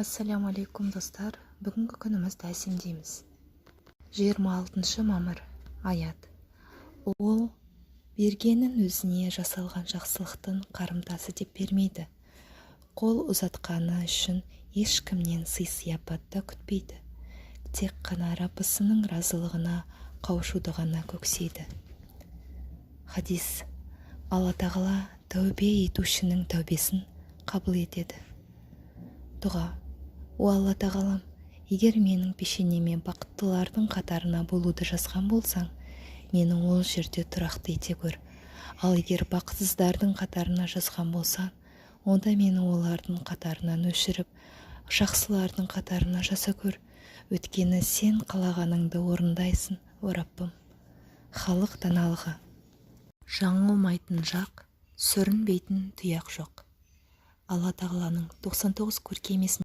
Ассалаумағалейкум, достар! Бүгінгі күнімізді әсемдейміз. 26 мамыр. Аят: Ол бергенін өзіне жасалған жақсылықтың қарымтасы деп бермейді, қол ұзатқаны үшін ешкімнен сый-сияпат та күтпейді, тек қана Раббысының разылығына қауышуды ғана көксейді. Хадис: Алла Тағала тәубе етушінің тәубесін қабыл етеді. Дұға: О Алла Тағалам, егер менің пешенеме бақыттылардың қатарына болуды жазған болсаң, мені ол жерде тұрақты ете көр. Ал егер бақытсыздардың қатарына жазған болсаң, онда мені олардың қатарынан өшіріп, жақсылардың қатарына жаза көр. Өйткені Сен қалағаныңды орындайсың, о Раббым. Халық даналығы: Жаңылмайтын жақ, сүрінбейтін тұяқ жоқ. Алла Тағаланың 99 көркем есімдерінің